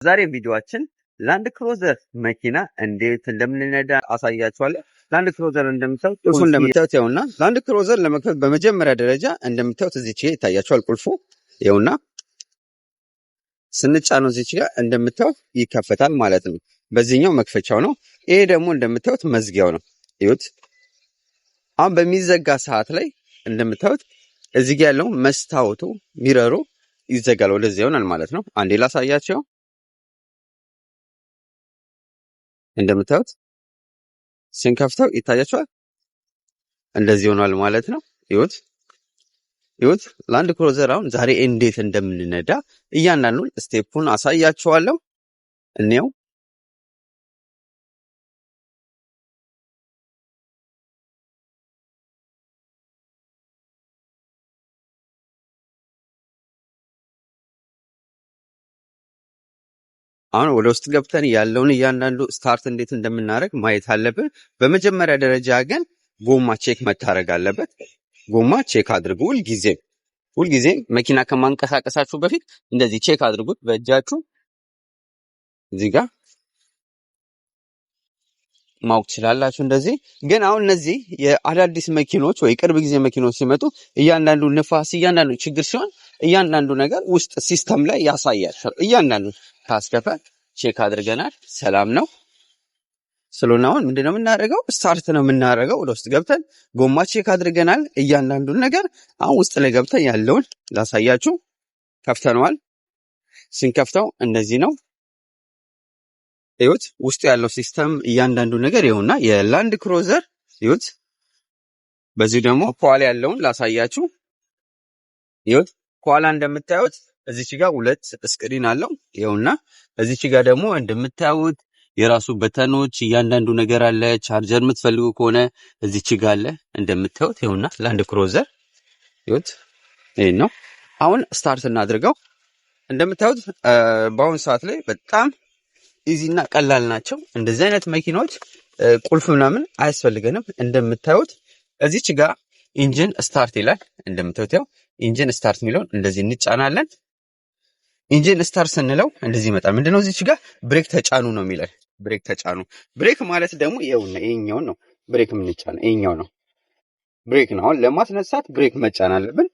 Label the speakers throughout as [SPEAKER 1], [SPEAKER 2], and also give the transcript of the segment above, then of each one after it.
[SPEAKER 1] ዛሬ ቪዲዮአችን ላንድ ክሩዘር መኪና እንዴት እንደምንነዳ አሳያችኋለሁ። ላንድ ክሩዘር እንደምታዩት ቁልፉ እንደምታዩት ያውና ላንድ ክሩዘር ለመክፈት በመጀመሪያ ደረጃ እንደምታዩት እዚች ጋር ይታያችኋል። ቁልፉ ይኸውና ስንጫነው እዚች ጋር እንደምታዩት ይከፈታል ማለት ነው። በዚህኛው መክፈቻው ነው። ይሄ ደግሞ እንደምታዩት መዝጊያው ነው። እዩት። አሁን በሚዘጋ ሰዓት ላይ እንደምታዩት እዚህ ጋር ያለው መስታወቱ ሚረሩ ይዘጋል፣ ወደዚህ ይሆናል ማለት ነው። አንዴ ላሳያቸው። እንደምታዩት ስንከፍተው ይታያቸዋል። እንደዚህ ሆኗል ማለት ነው። እዩት እዩት። ላንድ ክሩዘር አሁን ዛሬ እንዴት እንደምንነዳ እያንዳንዱን step ኡን አሳያችኋለሁ። እንየው። አሁን ወደ ውስጥ ገብተን ያለውን እያንዳንዱ start እንዴት እንደምናደርግ ማየት አለብን። በመጀመሪያ ደረጃ ግን ጎማ check መታረግ አለበት። ጎማ check አድርጉ። ሁልጊዜም ሁልጊዜም መኪና ከማንቀሳቀሳችሁ በፊት እንደዚህ check አድርጉት በእጃችሁ እዚህ ጋር ማወቅ ትችላላችሁ። እንደዚህ ግን አሁን እነዚህ የአዳዲስ መኪኖች ወይ ቅርብ ጊዜ መኪኖች ሲመጡ እያንዳንዱ ንፋስ፣ እያንዳንዱ ችግር ሲሆን እያንዳንዱ ነገር ውስጥ system ላይ ያሳያል። እያንዳንዱ ካስከፈ check አድርገናል፣ ሰላም ነው ስለሆነ አሁን ምንድነው የምናደርገው? start ነው የምናደርገው። ወደ ውስጥ ገብተን ጎማ check አድርገናል፣ እያንዳንዱን ነገር አሁን ውስጥ ላይ ገብተን ያለውን ላሳያችሁ። ከፍተነዋል። ስንከፍተው እንደዚህ ነው። እዩት፣ ውስጡ ያለው system እያንዳንዱ ነገር ይኸውና፣ የላንድ ክሩዘር እዩት። በዚህ ደግሞ ከኋላ ያለውን ላሳያችሁ። እዩት፣ ከኋላ እንደምታዩት እዚች ጋር ሁለት screen አለው። ይኸውና እዚች ጋር ደግሞ እንደምታዩት የራሱ button ኦች እያንዳንዱ ነገር አለ። ቻርጀር የምትፈልጉ ከሆነ እዚች ጋር አለ። እንደምታዩት ይኸውና ላንድ ክሩዘር እዩት፣ ይሄን ነው። አሁን start እናድርገው። እንደምታዩት በአሁን ሰዓት ላይ በጣም easy እና ቀላል ናቸው። እንደዚህ አይነት መኪናዎች ቁልፍ ምናምን አያስፈልገንም። እንደምታዩት እዚች ጋር engine start ይላል። እንደምታዩት ያው engine start የሚለውን እንደዚህ እንጫናለን። engine start ስንለው እንደዚህ ይመጣል። ምንድነው እዚች ጋር brake ተጫኑ ነው የሚለን። brake ተጫኑ። brake ማለት ደግሞ ይኸውና ይሄኛውን ነው brake የምንጫነው፣ ይሄኛው ነው brake ነው። አሁን ለማስነሳት brake መጫን አለብን።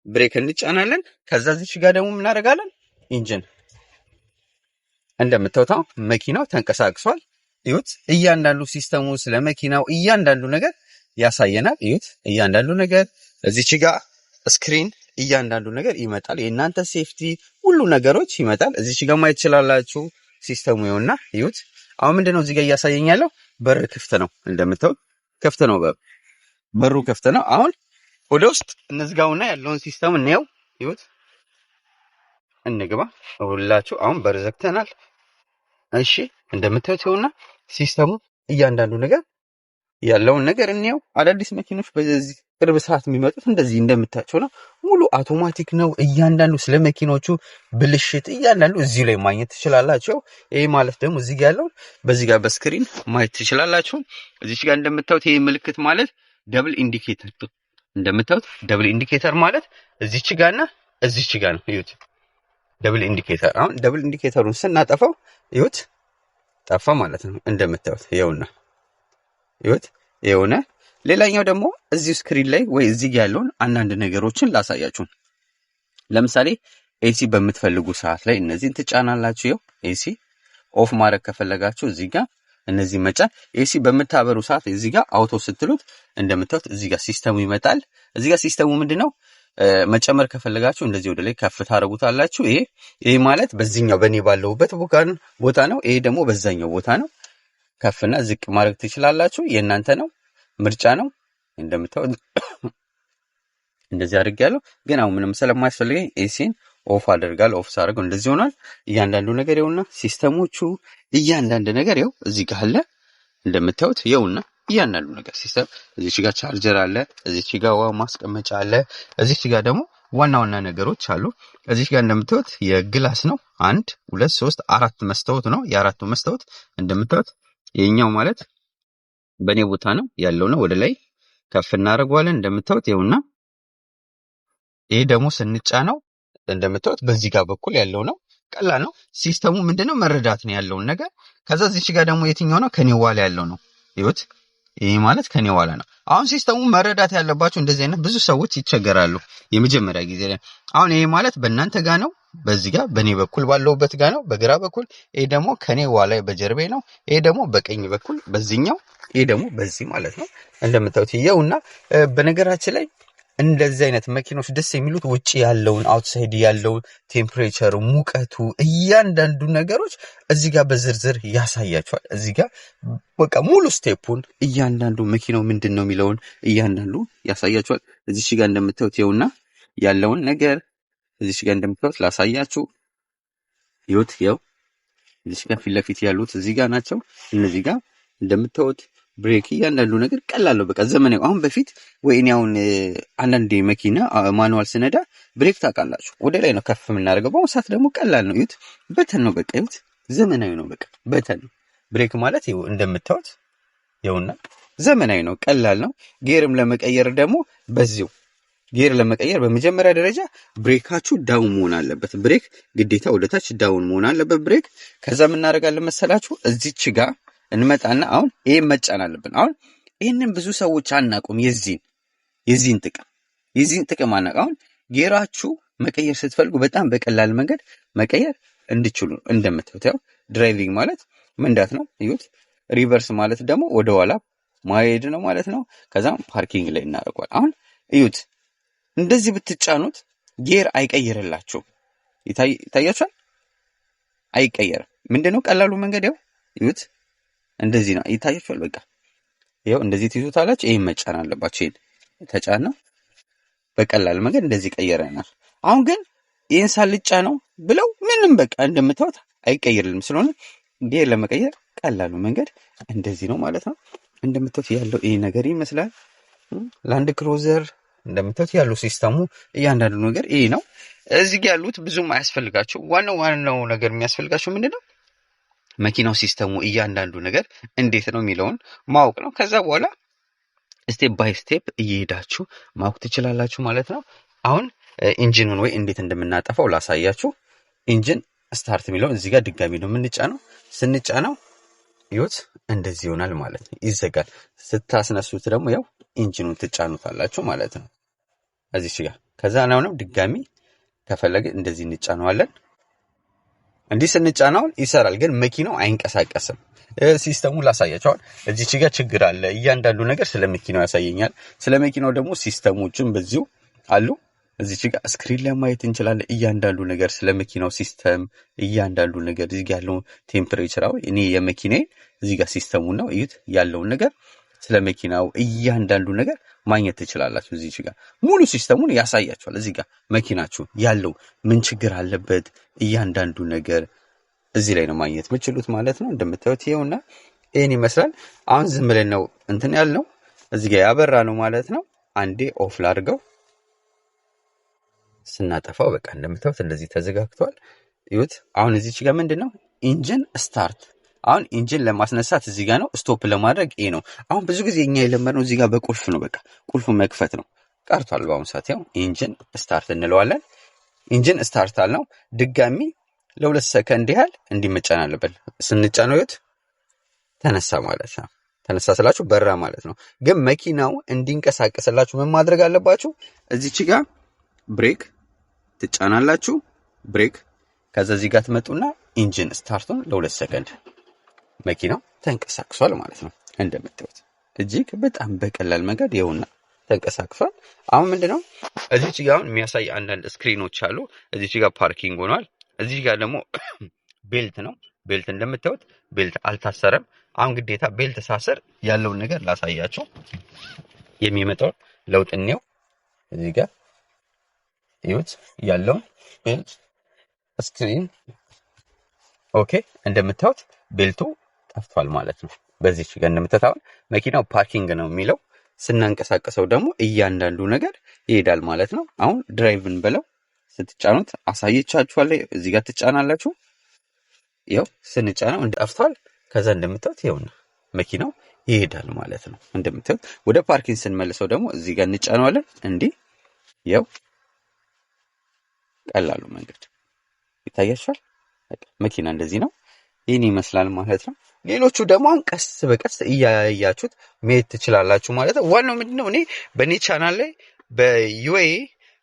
[SPEAKER 1] brake እንጫናለን። ከዛ እዚች ጋር ደግሞ ምን እናደርጋለን? engine እንደምታዩት አሁን መኪናው ተንቀሳቅሷል። እዩት። እያንዳንዱ system ኡ ስለ መኪናው እያንዳንዱ ነገር ያሳየናል። እዩት፣ እያንዳንዱ ነገር እዚች ጋር screen እያንዳንዱ ነገር ይመጣል። የእናንተ safety ሁሉ ነገሮች ይመጣል። እዚች ጋር ማየት ትችላላችሁ። system ኡ ይኸውና፣ እዩት። አሁን ምንድነው እዚህ ጋር እያሳየኝ ያለው? በር ክፍት ነው። እንደምታዩት ክፍት ነው፣ በሩ ክፍት ነው። አሁን ወደ ውስጥ እንዝጋውና ያለውን system እንየው። እዩት፣ እንግባ ሁላችሁ። አሁን በር ዘግተናል። እሺ እንደምታዩት ይኸውና system ኡ እያንዳንዱ ነገር ያለውን ነገር እንየው። አዳዲስ መኪኖች በዚህ ቅርብ ሰዓት የሚመጡት እንደዚህ እንደምታቸው ነው። ሙሉ አውቶማቲክ ነው። እያንዳንዱ ስለ መኪኖቹ ብልሽት እያንዳንዱ እዚሁ ላይ ማግኘት ትችላላችሁ። ይሄ ማለት ደግሞ እዚህ ጋር ያለውን በዚህ ጋር በ screen ማየት ትችላላችሁ። እዚህ ጋር እንደምታዩት ይሄ ምልክት ማለት double indicator፣ እንደምታዩት double indicator ማለት እዚች ጋርና እዚች ጋር ነው። እዩት፣ double indicator። አሁን double indicator ኡን ስናጠፋው እዩት፣ ጠፋ ማለት ነው። እንደምታዩት ይኸውና፣ እዩት፣ ይኸውና። ሌላኛው ደግሞ እዚሁ screen ላይ ወይ እዚህ ጋር ያለውን አንዳንድ ነገሮችን ላሳያችሁ። ለምሳሌ AC በምትፈልጉ ሰዓት ላይ እነዚህን ትጫናላችሁ። ይኸው AC off ማድረግ ከፈለጋችሁ እዚህ ጋር እነዚህ መጫን። AC በምታበሩ ሰዓት እዚህ ጋር auto ስትሉት እንደምታዩት እዚህ ጋር system ኡ ይመጣል። እዚህ ጋር system ኡ ምንድነው? መጨመር ከፈለጋችሁ እንደዚህ ወደ ላይ ከፍ ታደርጉታላችሁ። ይሄ ማለት በዚህኛው በእኔ ባለሁበት ቦታ ነው። ይሄ ደግሞ በዛኛው ቦታ ነው። ከፍና ዝቅ ማድረግ ትችላላችሁ። የእናንተ ነው፣ ምርጫ ነው። እንደምታዩት እንደዚህ አድርጌያለሁ። ግን አሁን ምንም ስለማያስፈልገኝ AC ን off አደርጋለሁ። off ሳደርገው እንደዚህ ሆኗል። እያንዳንዱ ነገር ይኸውና፣ system ኦቹ እያንዳንድ ነገር ይኸው እዚህ ጋር አለ። እንደምታዩት ይኸውና እያንዳንዱ ነገር system እዚች ጋር ቻርጀር አለ፣ እዚች ጋር ውሃ ማስቀመጫ አለ፣ እዚች ጋር ደግሞ ዋና ዋና ነገሮች አሉ። እዚች ጋር እንደምታዩት የ glass ነው። 1 2 3 4 መስታወት ነው። የአራቱ መስታወት እንደምታዩት የኛው ማለት በእኔ ቦታ ነው ያለው ነው። ወደ ላይ ከፍ እናደርገዋለን። እንደምታዩት ይኸውና ይሄ ደግሞ ስንጫነው እንደምታዩት በዚህ ጋር በኩል ያለው ነው። ቀላል ነው። System ኡ ምንድነው መረዳት ነው ያለውን ነገር። ከዛ እዚች ጋር ደግሞ የትኛው ነው ከኔ ኋላ ያለው ነው። ይሁት ይህ ማለት ከኔ ኋላ ነው። አሁን system ኡ መረዳት ያለባቸው እንደዚህ አይነት ብዙ ሰዎች ይቸገራሉ የመጀመሪያ ጊዜ ላይ። አሁን ይሄ ማለት በእናንተ ጋ ነው፣ በዚህ ጋር በእኔ በኩል ባለውበት ጋ ነው፣ በግራ በኩል። ይሄ ደግሞ ከኔ ኋላ በጀርቤ ነው። ይሄ ደግሞ በቀኝ በኩል በዚህኛው፣ ይሄ ደግሞ በዚህ ማለት ነው። እንደምታዩት ይኸውና። በነገራችን ላይ እንደዚህ አይነት መኪኖች ደስ የሚሉት ውጭ ያለውን outside ያለውን temperature፣ ሙቀቱ፣ እያንዳንዱ ነገሮች እዚህ ጋር በዝርዝር ያሳያቸዋል። እዚህ ጋር በቃ ሙሉ step ኡን እያንዳንዱ መኪናው ምንድን ነው የሚለውን እያንዳንዱ ያሳያቸዋል። እዚች ጋር እንደምታዩት ይኸውና ያለውን ነገር እዚች ጋር እንደምታዩት ላሳያችሁ። ይኸውት ይኸው እዚች ጋር ፊት ለፊት ያሉት እዚህ ጋር ናቸው። እነዚህ ጋር እንደምታዩት brake፣ እያንዳንዱ ነገር ቀላል ነው። በቃ ዘመናዊ። አሁን በፊት ወይ እኔ አሁን አንዳንዴ መኪና manual ስነዳ brake ታውቃላችሁ ወደ ላይ ነው ከፍ የምናደርገው። በአሁኑ ሰዓት ደግሞ ቀላል ነው። ይሁት button ነው በቃ ይሁት ዘመናዊ ነው። በቃ button ነው። Brake ማለት ይኸው እንደምታዩት ይኸውና ዘመናዊ ነው፣ ቀላል ነው። Gear ም ለመቀየር ደግሞ በዚሁ gear ለመቀየር በመጀመሪያ ደረጃ brake ኣችሁ down መሆን አለበት። Brake ግዴታ ወደ ታች down መሆን አለበት brake። ከዛ ምን እናደርጋለን መሰላችሁ? እዚች ጋር እንመጣና አሁን ይሄን መጫን አለብን። አሁን ይህንን ብዙ ሰዎች አናውቁም። የዚህን ጥቅም አናውቅም። አሁን gear ኣችሁ መቀየር ስትፈልጉ በጣም በቀላል መንገድ መቀየር እንድችሉ ነው። እንደምታዩት ያው driving ማለት መንዳት ነው። እዩት። Reverse ማለት ደግሞ ወደኋላ ማሄድ ነው ማለት ነው። ከዛም parking ላይ እናደርገዋል። አሁን እዩት፣ እንደዚህ ብትጫኑት gear አይቀይርላችሁም። ይታያችኋል? አይቀየርም። ምንድነው ቀላሉ መንገድ? ያው እዩት፣ እንደዚህ ነው። ይታያችኋል? በቃ ይኸው እንደዚህ ትይዙታላችሁ። ይሄን መጫን አለባችሁ። ይሄን ተጫን ነው በቀላል መንገድ እንደዚህ ቀየረናል። አሁን ግን ይህን ሳልጫ ነው ብለው ምንም በቃ እንደምታዩት አይቀይርልም። ስለሆነ gear ለመቀየር ቀላሉ መንገድ እንደዚህ ነው ማለት ነው። እንደምታዩት ያለው ይሄ ነገር ይመስላል። Land Cruiser እንደምታዩት ያለው system ኡ እያንዳንዱ ነገር ይሄ ነው። እዚህ ጋ ያሉት ብዙም አያስፈልጋቸው። ዋናው ዋናው ነገር የሚያስፈልጋቸው ምንድን ነው? መኪናው system ኡ እያንዳንዱ ነገር እንዴት ነው የሚለውን ማወቅ ነው። ከዛ በኋላ step by step እየሄዳችሁ ማወቅ ትችላላችሁ ማለት ነው። አሁን engine ኑን ወይ እንዴት እንደምናጠፋው ላሳያችሁ። Engine start የሚለውን እዚህ ጋር ድጋሚ ነው የምንጫነው። ስንጫነው ይኸውት እንደዚህ ይሆናል ማለት ነው፣ ይዘጋል። ስታስነሱት ደግሞ ያው engine ኑን ትጫኑታላችሁ ማለት ነው እዚች ጋር። ከዛ አሁንም ድጋሚ ከፈለገ እንደዚህ እንጫነዋለን። እንዲህ ስንጫነው ይሰራል፣ ግን መኪናው አይንቀሳቀስም። System ኡን ላሳያችሁ። አሁን እዚች ጋር ችግር አለ። እያንዳንዱ ነገር ስለ መኪናው ያሳየኛል። ስለ መኪናው ደግሞ system ኦችም በዚሁ አሉ። እዚች ጋር screen ላይ ማየት እንችላለን። እያንዳንዱ ነገር ስለ መኪናው system፣ እያንዳንዱ ነገር እዚህ ጋር ያለውን temperature፣ አሁን እኔ የመኪናዬን እዚህ ጋር system ኡ ነው እዩት፣ ያለውን ነገር ስለ መኪናው እያንዳንዱ ነገር ማግኘት ትችላላችሁ። እዚህ ጋር ሙሉ system ኡን ያሳያችኋል። እዚህ ጋር መኪናችሁ ያለው ምን ችግር አለበት እያንዳንዱ ነገር እዚህ ላይ ነው ማግኘት የምችሉት ማለት ነው። እንደምታዩት ይኸውና ይህን ይመስላል። አሁን ዝም ብለን ነው እንትን ያልነው እዚህ ጋር ያበራ ነው ማለት ነው። አንዴ off ላድርገው። ስናጠፋው በቃ እንደምታዩት እንደዚህ ተዘጋግቷል። እዩት። አሁን እዚች ጋር ምንድን ነው engine start። አሁን engine ለማስነሳት እዚህ ጋር ነው፣ stop ለማድረግ ይሄ ነው። አሁን ብዙ ጊዜ እኛ የለመድነው እዚህ ጋር በቁልፍ ነው። በቃ ቁልፉ መክፈት ነው ቀርቷል። በአሁኑ ሰዓት ያው engine start እንለዋለን። Engine start አልነው። ድጋሚ ለ2 ሰከንድ ያህል እንዲመጫን አለብን። ስንጫነው ይኸውት ተነሳ ማለት ነው። ተነሳ ስላችሁ በራ ማለት ነው። ግን መኪናው እንዲንቀሳቀስላችሁ ምን ማድረግ አለባችሁ? እዚች ጋር brake ትጫናላችሁ። Brake ከዛ እዚህ ጋር ትመጡና engine start ኡን ለ2 ሰከንድ መኪናው ተንቀሳቅሷል ማለት ነው። እንደምታዩት እጅግ በጣም በቀላል መንገድ ይኸውና ተንቀሳቅሷል። አሁን ምንድነው እዚች ጋር አሁን የሚያሳይ አንዳንድ screen ኦች አሉ። እዚች ጋር parking ሆኗል። እዚህ ጋር ደግሞ belt ነው። Belt እንደምታዩት belt አልታሰረም። አሁን ግዴታ belt ሳስር ያለውን ነገር ላሳያችሁ፣ የሚመጣውን ለውጥ እንየው። እዚህ ጋር እዩት ያለውን belt screen። Okay፣ እንደምታዩት belt ኡ ጠፍቷል ማለት ነው። በዚች ጋር እንደምታዩት አሁን መኪናው parking ነው የሚለው፣ ስናንቀሳቀሰው ደግሞ እያንዳንዱ ነገር ይሄዳል ማለት ነው። አሁን drive ን ብለው ስትጫኑት አሳይቻችኋለሁ። እዚህ ጋር ትጫናላችሁ። ይኸው ስንጫነው ጠፍቷል። ከዛ እንደምታዩት ይኸውና መኪናው ይሄዳል ማለት ነው። እንደምታዩት ወደ parking ስንመልሰው ደግሞ እዚህ ጋር እንጫነዋለን። እንዲህ ይኸው ቀላሉ መንገድ ይታያችኋል። መኪና እንደዚህ ነው። ይህን ይመስላል ማለት ነው። ሌሎቹ ደግሞ አሁን ቀስ በቀስ እያያችሁት መሄድ ትችላላችሁ ማለት ነው። ዋናው ምንድነው እኔ በእኔ ቻናል ላይ በ UAE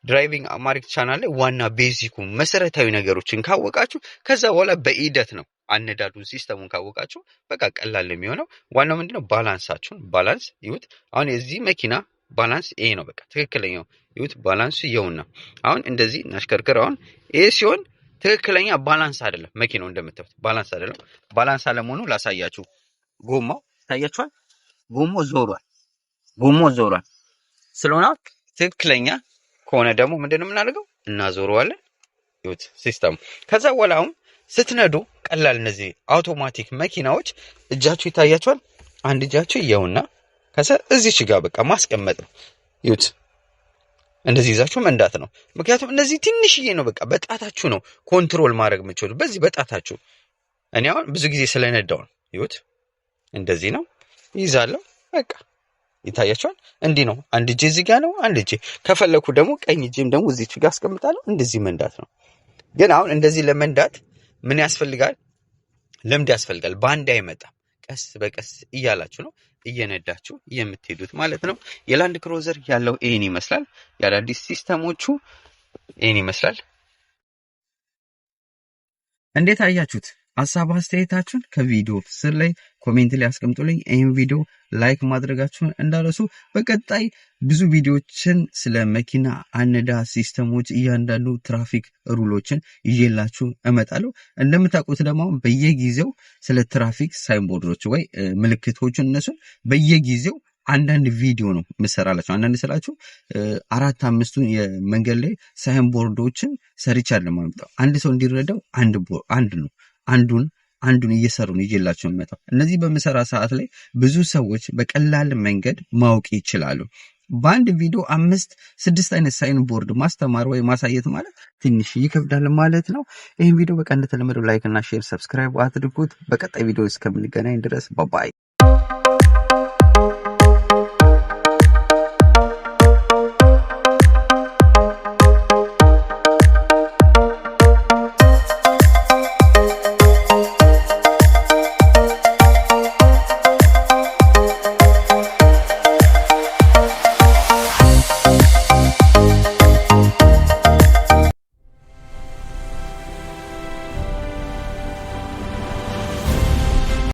[SPEAKER 1] Driving Amharic channel ላይ ዋና basic ኡ መሰረታዊ ነገሮችን ካወቃችሁ ከዛ በኋላ በሂደት ነው አነዳዱን system ኡን ካወቃችሁ በቃ ቀላል ነው የሚሆነው። ዋናው ምንድነው balance ኣችሁን balance ይዩት። አሁን የዚህ መኪና balance ይሄ ነው፣ በቃ ትክክለኛው ይዩት። Balance ኡ ይኸውና። አሁን እንደዚህ እናሽከርክር። አሁን ይሄ ሲሆን ትክክለኛ balance አይደለም። መኪናው እንደምታዩት balance አይደለም። Balance አለመሆኑ ላሳያችሁ። ጎማው ይታያችኋል። ጎማው ዞሯል። ጎማው ዞሯል ስለሆነ ትክክለኛ ከሆነ ደግሞ ምንድነው የምናደርገው? እናዞረዋለን። ይሁት system ኡ። ከዛ በኋላ አሁን ስትነዱ ቀላል እነዚህ አውቶማቲክ መኪናዎች እጃችሁ ይታያችኋል። አንድ እጃችሁ ይኸውና፣ ከዛ እዚች ጋር በቃ ማስቀመጥ ነው። ይሁት እንደዚህ ይዛችሁ መንዳት ነው። ምክንያቱም እነዚህ ትንሽዬ ነው፣ በቃ በጣታችሁ ነው control ማድረግ የምችሉ በዚህ በጣታችሁ። እኔ አሁን ብዙ ጊዜ ስለነዳው ነው። ይሁት እንደዚህ ነው ይዛለሁ። በቃ ይታያችኋል። እንዲህ ነው። አንድ እጄ እዚህ ጋር ነው፣ አንድ እጄ ከፈለኩ ደግሞ ቀኝ እጄም ደግሞ እዚች ጋር አስቀምጣለሁ። እንደዚህ መንዳት ነው። ግን አሁን እንደዚህ ለመንዳት ምን ያስፈልጋል? ልምድ ያስፈልጋል። በአንድ አይመጣም። ቀስ በቀስ እያላችሁ ነው እየነዳችሁ የምትሄዱት ማለት ነው። የ Land Cruiser ያለው ይህን ይመስላል። የአዳዲስ system ኦቹ ይህን ይመስላል። እንዴት አያችሁት? ሀሳብ አስተያየታችሁን ከቪዲዮ ስር ላይ comment ላይ አስቀምጡልኝ። ይህን ቪዲዮ like ማድረጋችሁን እንዳትረሱ። በቀጣይ ብዙ ቪዲዮችን ስለ መኪና አነዳድ system ኦች፣ እያንዳንዱ traffic rule ኦችን ይዤላችሁ እመጣለሁ። እንደምታውቁት ደግሞ በየጊዜው ስለ traffic signboard ኦች ወይ ምልክቶችን እነሱን በየጊዜው አንዳንድ ቪዲዮ ነው የምሰራላችሁ። አንዳንድ ስላችሁ አራት አምስቱን የመንገድ ላይ signboard ኦችን ሰርቻለሁ የማመጣው። አንድ ሰው እንዲረዳው አንድ ነው አንዱን አንዱን እየሰሩ ነው ይዤላችሁ የምመጣው። እነዚህ በምሰራ ሰዓት ላይ ብዙ ሰዎች በቀላል መንገድ ማወቅ ይችላሉ። በአንድ ቪዲዮ አምስት ስድስት አይነት sign board ማስተማር ወይ ማሳየት ማለት ትንሽ ይከብዳል ማለት ነው። ይህን ቪዲዮ በቃ እንደተለመደው like እና share subscribe አድርጉት። በቀጣይ ቪዲዮ እስከምንገናኝ ድረስ bye bye።